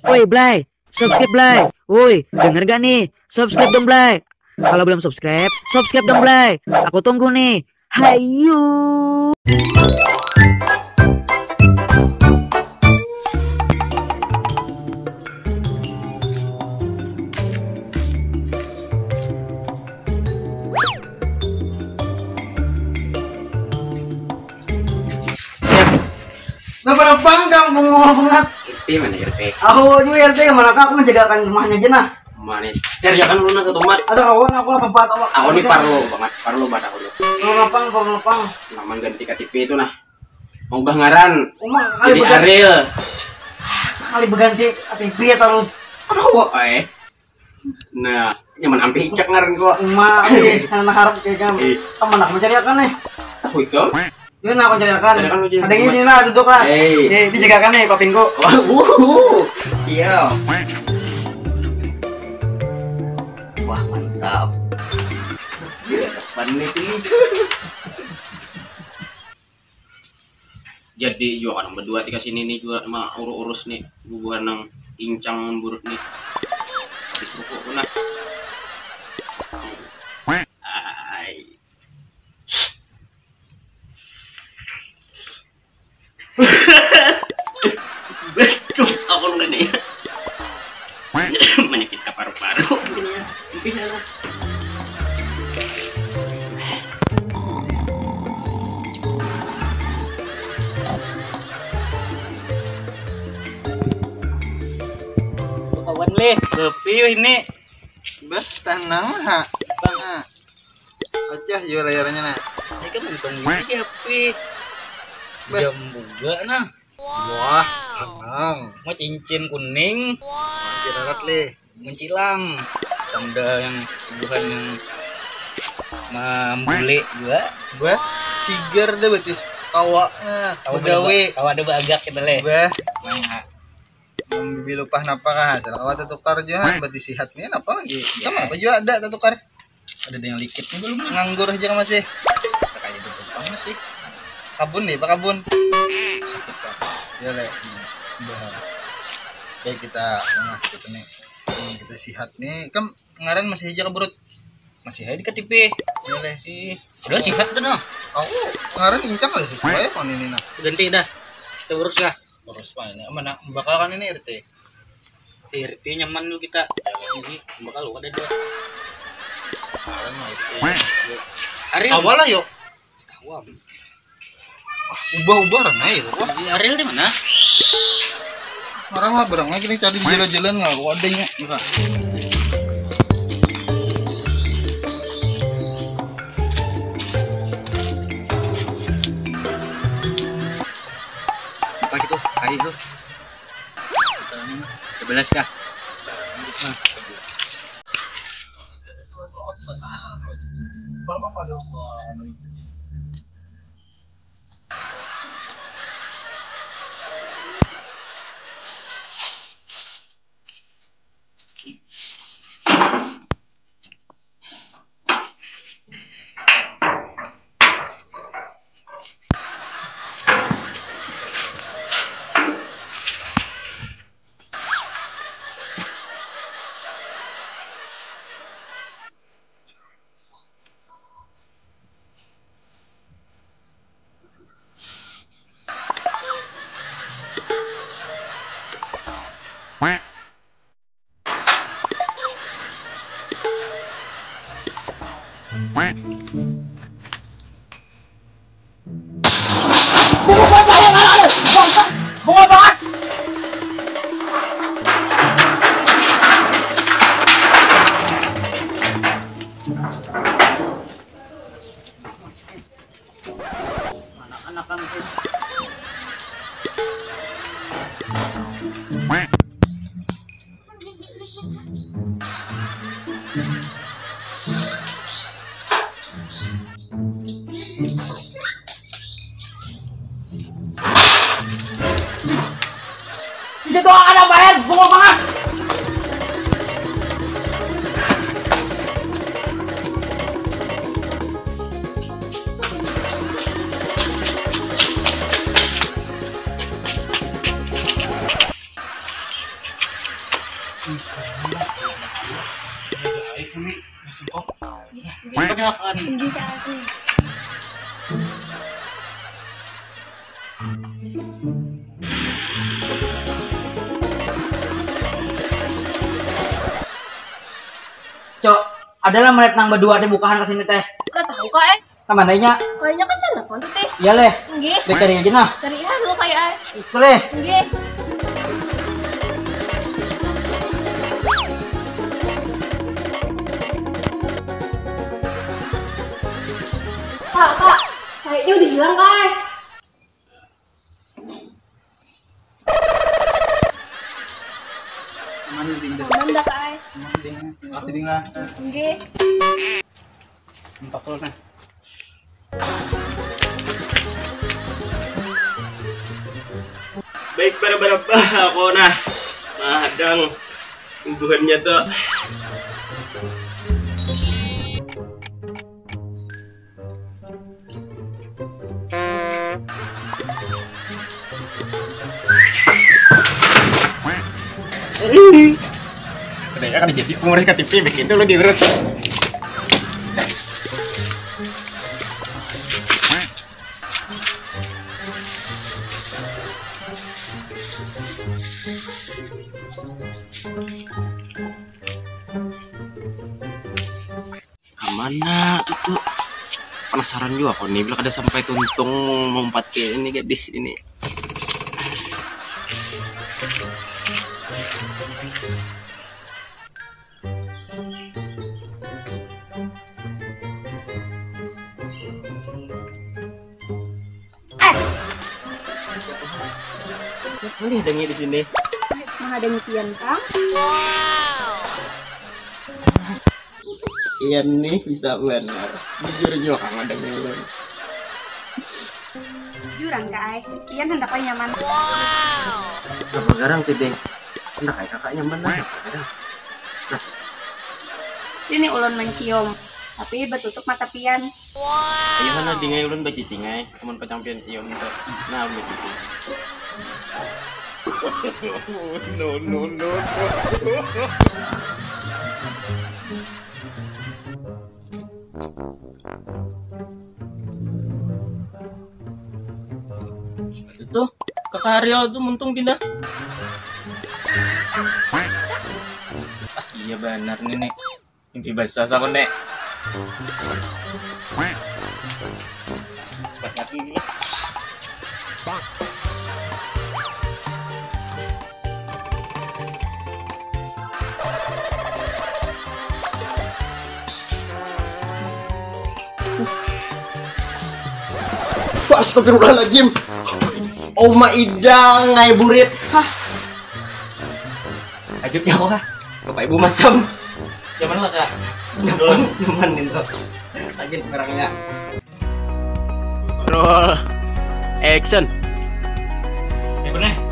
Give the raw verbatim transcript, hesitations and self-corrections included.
Woi, Blay, subscribe, Blay. Woi, denger gak nih? Subscribe dong, Blay. Kalau belum subscribe, subscribe dong, Blay. Aku tunggu nih. Hayu. Kenapa-napa kamu bengong banget? Iti mana R T? Aku juga R T, kemana kak? Aku menjagakan rumahnya aja nah. Mana? Cari akan lu nasa tomat. Ada kawan aku apa buat apa? Aku ini parlo banget, parlo banget aku tuh. Kenapa, kenapa? Nama ganti K T P itu nah. Mau ubah ngaran. Uma kali jadi beganti. Ariel. Kali beganti K T P ya terus. Aduh, eh. Nah, nyaman ampe icak ngaran gua. Uma, eh, anak harap kayak kamu. Eh. Kamu anak mencari akan nih. Tahu itu? Ini nah aku cari akan. Cari akan lu, Jin. Ada yang sini lah duduk lah. Eh. Eh, dijagakan nih papingku. Wah, wuhu. Iya. Wah, mantap. Iya, panik ini. Jadi jua orang berdua tika sini nih jua mah urus-urus nih bubuhan nang incang burut nih. Habis rukuk pun nah. Ai. Betul aku ini. Menyakit ke paru-paru. Ini ya. Ini ya. Kawan leh, kopi ini. Bah, tenang ha. Bang ha. Acah jua layarnya nah. Ini kan untung ini si Happy. Bah. Jam buga nah. Wah, tenang. Mau cincin kuning. Cincin arat leh. Mencilang. Tanda yang bubuhan yang mambule juga. Bah, sigar deh betis kawanya. Kawa begawe. Kawa ada bagak kita leh. Bah. Nah. Bibi lupah napa kah? Asal kawa tetukar jua. Berarti sihat nih, napa lagi? Kita apa jua ada tetukar. Ada yang likit nih belum? Nganggur aja masih. Kayak itu tumpang sih. Kabun nih, apa kabun? Sakit kan. Ya leh. Udah. Oke, kita nah, kita nih. Kita sihat nih. Kan ngaran masih aja keberut. Masih aja di K T P. Ya leh. Ih, udah sihat tuh noh. Aku ngaran incang lah sesuai kon ini nah. Ganti dah. Kita urus lah. Urus mana? Mana bakal kan ini R T. Di R T nyaman dulu kita. Ini bakal lu ada dua. Ngaran mah R T. Hari awal lah yuk. Awal. Ah, ubah-ubah renai itu kok. Di Ariel di mana? Marah lah barang lagi nih cari jalan-jalan nggak ada nya. Apa gitu? Hari itu. Sebelas kah? Nah. Anak-anak kami sih. Bisa doang ada bayar, bungul banget. Ini singkong. Ini pakai apaan? Tinggi ke aku. Cok, adalah menit nang berdua teh bukahan ke sini teh. Udah tahu kok eh. Kamana inya? Kayaknya ke sana pon tuh teh. Iya leh. Nggih. Bek cari aja nah. Cari iya dulu kayak eh. Terus leh. Nggih. Pak, Pak, kayaknya udah hilang kak. Aman ding dah. Aman dah kak. Aman ding. Makasih ding lah. Nggih. Empat puluh nah. Baik para para aku nah madang buhannya tuh. Udah ya kan jadi pengurus K T P begitu lo diurus. Kamana tuh tuh? Penasaran juga kok nih, bila kada sampai tuntung mengumpat kayak ini gadis ini. Eh, boleh dengi di sini. Menghadangi pian kang. Iya nih bisa benar. Jujur juga kang ada ulun. Jujuran kak ai. Pian hendak kau nyaman. Apa garang tiding? Hendak ai kakak nyaman lah. Apa garang? Nah. Sini ulun mencium, tapi betutup mata pian. Ayo hana dingai ulun bacicing ai, amun pacang pian cium tu. Nah, ulun bacicing. No no no. Itu kakak Ariel tuh muntung pindah. Ah iya benar nih nih. Mimpi basah sama nek. Semangat ini. Wah, astagfirullahaladzim. Oma idang ngai burit. Hah. Ajut nyawa. Bapak ibu masam. Nyaman lah kak. Nyaman, nyaman itu. Sakit barangnya. Roll action. Ya benar.